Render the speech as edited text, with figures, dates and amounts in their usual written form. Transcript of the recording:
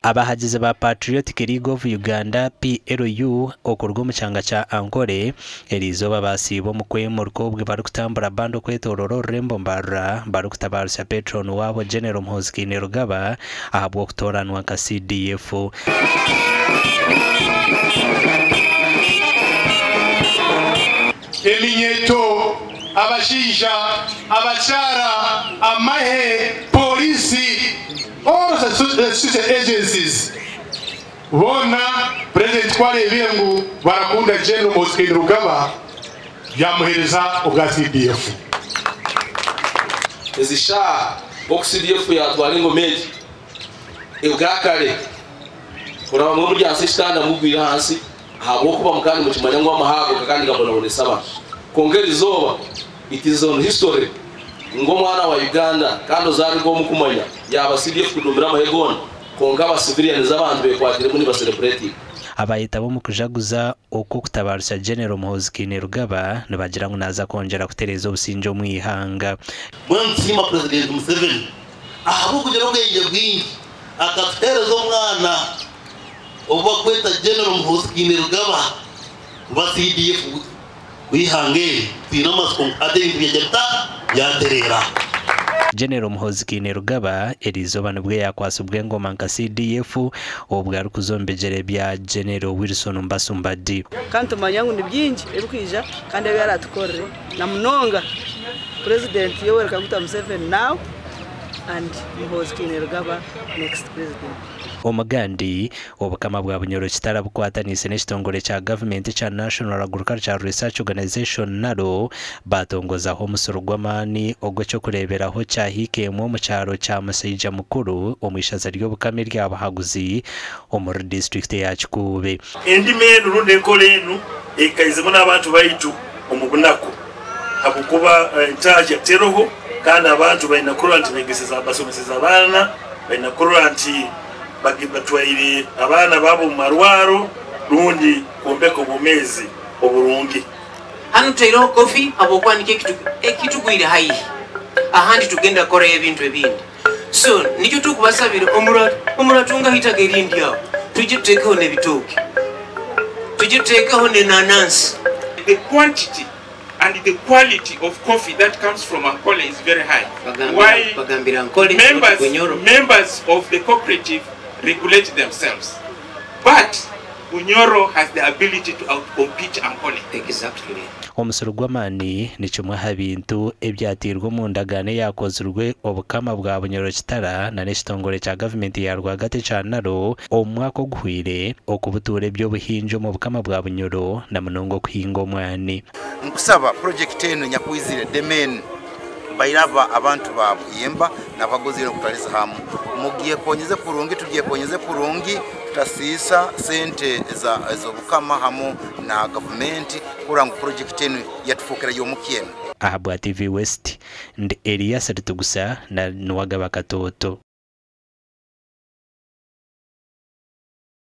Abahagizi ba Patriotic League of Uganda, PLU, okuruga omu kyanga kya Ankole eriizooba baasiiba omu kwemurika obwe barikutambura bandi okwetooroora orurembo Mbarara barikutabaarusya Patron waabo General Muhoozi Kainerugaba ahabw'okutooranwa nka CDF. Eminyeeto, abashaija, abakyara, amahe, pooriisi, all the security agencies boona Purezidenti ku areebire ngu barakunda Gen Muhoozi Kainerugaba yamuheereza obwa CDF. Ezi shaaha nk'oku CDF yatwara engoma egi ebwakare kuraba mwe muri ahansi y'ekitanda mugwire ahansi ahabw'okuba mukaba nimukimanya ngu amahe ago gakaba nigabonabonesa abantu. Kwonka erizooba it is on history ngu omwana wa Uganda kandi ozarirwe omu kumanya yaaba CDF kudumira amahe goona kwonka aba civilians abantu bekwatiremu niba celebratinga. Abayetaba omu kujaguza oku okutabarutsya General Muhoozi Kainerugaba nibagira ngu naaza kwongyera kutereeza obusingye omu ihanga. Mbwenu nitusiima Purezidenti Museveni ahabw'okugira obwengye bwingi akatuheereza omwana ou barikweta General Muhoozi Kainerugaba kuba CDF w'eihanga eri. Twine amatsiko ngu hati ebintu byaija bita byatereera. General Muhoozi Kainerugaba eriizooba nibwo yaakwatsibwa engoma nka CDF obwo arikuza omu bigyere bya General Wilson Mbasu Mbadi. Ka nitumanya ngu ni bingi ebirikwija kandi ebi araatukorere na munonga Purezidenti Yoweri Kaguta Museveni now and Muhoozi Kainerugaba next president. Omugandi, Obukama bwa Bunyoro Kitara bukwataniise n'ekitongore kya gavumenti ekya National Agricultural Research Organisation, NARO, baatongozaho omusiri gw'amaani ogw'eky'okureeberaho kya hiika emwe omu kyaro kya Musaija Mukuru omu ishaza ry'Obukama erya Buhaguzi omuri disiturikiti eya Kikuube. Endimi enu rundi enkora enu eikaize muno abantu baitu omu bunaku habwokuba entahya teroho kandi abantu baina kurora nti begeseza basomeseza abaana, baina kurora nti batwaire abaana babo omu marwaro rundi kwombeka obwomeezi oburungi. Hanu tutaireho kofi habwokuba nikyo ekitugwire haihi, ahandi tugenda kukorayo ebintu ebindi. So nikyo turikubasabira omuratungaho eitaka erindi aho twije tutekeho n'ebitooke, twije tutekeho n'enanansi. The quantity and the quality of coffee that comes from Ankole is very high. Why Bagambira Ankole not members, Bunyoro. members of the cooperative regulate themselves. But Bunyoro has the ability to outcompete Ankole. Exactly. Omusiri gw'amaani ni kimwe aha bintu ebyateirwe omu ndagaano eyaakozirwe Obukama bwa Bunyoro Kitara nana ekitongore kya gavumenti ya rwagati ekya NARO omu mwaka oguhweire okubutuura eby'obuhingi omu Bukama bwa Bunyoro na munonga okuhinga omwani. Nkusaba purojekiti enu enyakwizire dema enu bairaba abantu ba Buyemba n'abagoziire okutwaliza hamu mugyekonyeze kurungi tugyekonyeze kurungi tutasiisa sente ez'obukama hamu na gavumenti kurora ngu purojekiti enu yatufukira y'omukyeno. Ahabwa TV West, ndi Elias Ritugusa na Nuwagaba Katooto.